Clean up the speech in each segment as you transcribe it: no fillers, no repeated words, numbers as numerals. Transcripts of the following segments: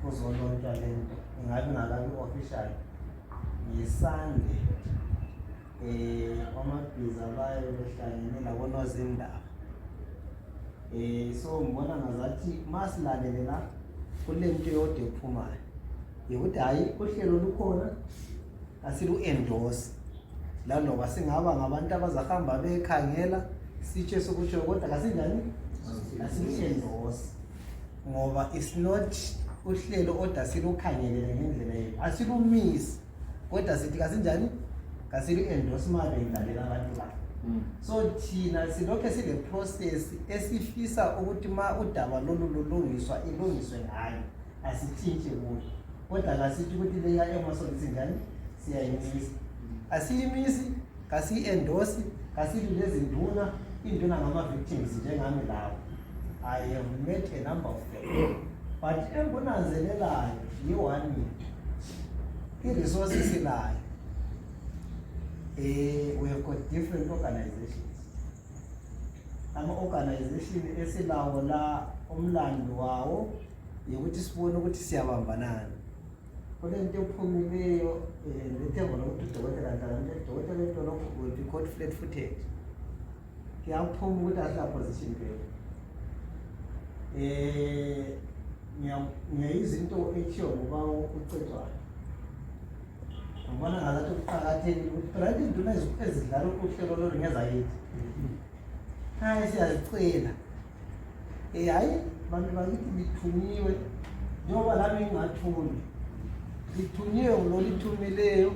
kuzolontsha lento ingabe ngakabi official ngisande amabhiza bayo behlangene labonozindaba so ngibona ngazathi masilalele la kulento yodwa ephumayo ukuthi hayi uhlelo lukhona asilu-endorse laloba singaba ngabantu abazahamba bekhangela sitshe sokutsho kodwa kasinjani asilu-endorse ngoba it's not uhlelo odwa silukhangelele ngendlela yethu asilumisi kodwa sithi kasinjani kasilu-endorse mabe ngilalela abantu la so thina silokho sile process esifisa ukuthi ma udaba lolu lulungiswa ilungiswe ngayo asithintshe kuyo kodwa kasithi ukuthi leya emasolisi njani siyayimisa asiyimisi kasi-endorse kasili lezinduna induna ngama-victims njengami lawo I have met a number of them but engunanzelelayo yi-1 i-resources ilayo we have got different organizations ama-organization esilawo la umlando wawo yokuthi sibone ukuthi siyabambanana kulento ephumileyo lethemba lokuthi udokotela Ndlovu Ndlovu will be caught flat-footed kuyaphuma ukuthi asila position leyo ngiyayizinto etshiwo ngoba ucetshwayo ngibona ngazathi kuqakathekile ukuthi phela induna ezidlala uhlelo lolu ngezayithi hayi siyazicela hayi bantu bakithi lithunyiwe njengoba lami ngingathuni lithunyiwe ngololithumileyo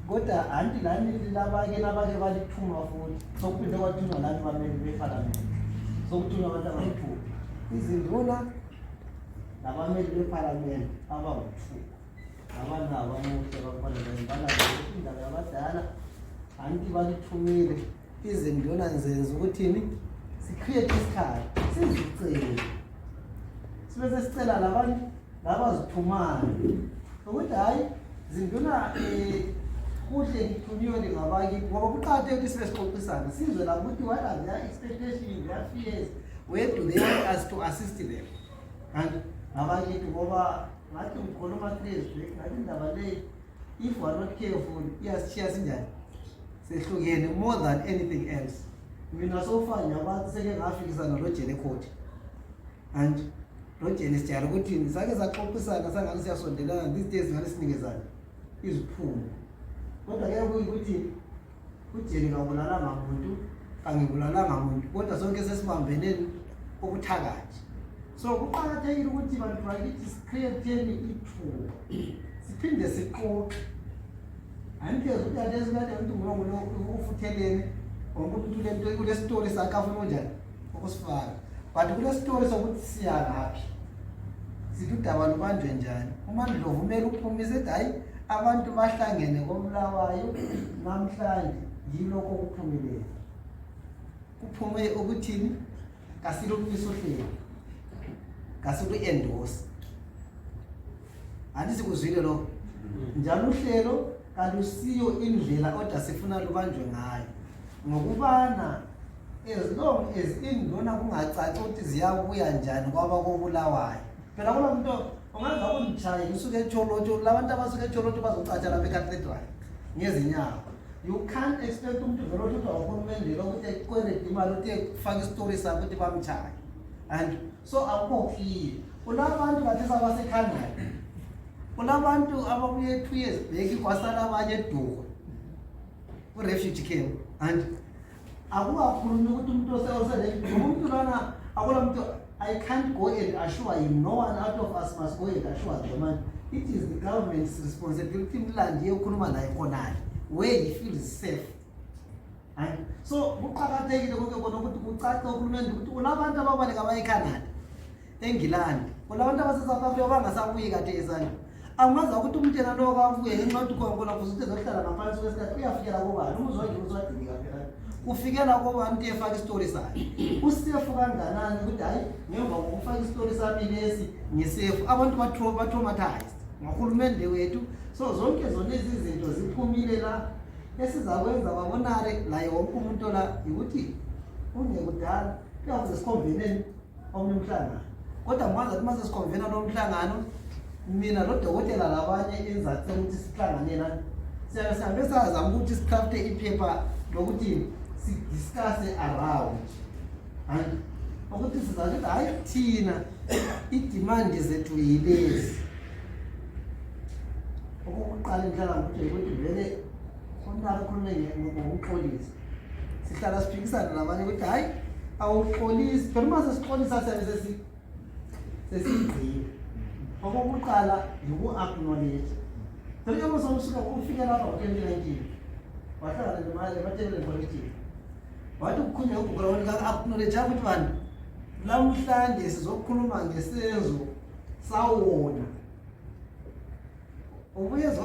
kodwa anti lani labake balithuma futhi sokuphinde kwathunywa lani bameli bephalamende sokuthunywa abantu abayithuma izinduna nabameli bephalamende abawu-2 abanabo amuhle bakufanele indaba yabadala anti balithumile izinduna nzenza ukuthini si-create isikhathi sizicele sibe sesicela labantu labazithumayo ukuthi hayi zinduna kuhle ngithunyiwe lingabakithi ngoba kuqakathekile ukuthi sibe sixoxisana sizwe la ukuthi what are their expectations, their fears, where do they want us to assist them kanti ngabakithi ngoba ngathi ngikhuluma 3 years back ngathi indaba leyi if we are not careful iyasishiya sinjani sehlukene more than anything else mina so far ngiyabathi seke ngafikisana lo jele court and lo jele sijala ukuthi sake saxoxisana sangani siyasondelana these days ngani sinikezana iziphumo kodwa ke ukuthi ujele kabulalanga muntu kangibulalanga muntu kodwa sonke sesibambene okuthakathi so kuqakathekile ukuthi bantu bakithi sicreate ithuba siphinde siqoqe anike ukuthi adezikade umuntu ngoba ufuthelene ngokuthi lento kule story sakhe afuna njani ukusifaka but kule story sokuthi siya laphi sithi udaba lubanjwe njani uMndlovu umele uphumise hayi abantu bahlangene koMlawayo namhlanje yiloko kuphumile kuphume ukuthini kasilumisa uhlelo kasilu-endorse anti sikuzwile lo njalo uhlelo kalusiyo indlela kodwa sifuna lubanjwe ngayo ngokubana as long as induna kungacaci ukuthi ziyabuya njani kwaba kobulawayo phela kula muntu ungaza umtshaye usuke eTsholotsho labantu abasuke eTsholotsho bazocatsha lapha eCathedral ngezinyawo you can't expect umuntu vele ukuthi uhulumende lokuthi ekwelede imali ukuthi efake istory sakhe ukuthi bamtshaye and so akukho kulabantu bathi sabasekhanda kulabantu ababuye 2 years back kwasala abanye eduka ku-refugee camp and akukakhulumi ukuthi umuntu oserefuge umuntu lana akula muntu I can't go and assure him, no one out of us must go and assure the man. It is the government's responsibility where he feels safe. And so kuqakathekile ukuthi kucace uhulumende ukuthi unabantu ababaleka bayiCanada eNgilandi kulabantu abase-South Africa bangasabuyi kade esana angazi ukuthi umuntu yena lo kavuye ngenxa yokuthi konke ukuthi ezohlala ngaphansi kwesikhathi uyafikela kobani umuzonke uzwadilika phela ufikela kobani efaka istory sakhe usefu kanganani ukuthi hayi ngemva kokufaka istory sami lesi ngisefu abantu ba-traumatized ngohulumende wethu so zonke zona izinto ziphumile la esizakwenza babonare la yonke umuntu la ukuthi ungekudala kuyakuze sikhomveneni omnye umhlangano kodwa manje ukuthi mase sikhomvena lo mhlangano mina nodokotela labanye enzacela ukuthi sihlangane nani sihambe sazama ukuthi sicrafte iphepha lokuthi sidiscusse around and ukuthi sizathi hayi thina idemand zethu yilezi okokuqala inhlanganiso ukuthi vele khona khona ngokuxolisa sihlala siphikisana nabanye ukuthi hayi awuxolisi phela mase sixolisa siyabe sesigcina okokuqala uku-acknowledge phela njengoba sokusuka ufike lapha ngo-2019 wahlangana nemali eMatabeleland politics wathi ukukhulunywa umbhuqazwe ka-acknowledge ukuthi bani namhlanje sizokhuluma ngesenzo sawona ubuyezo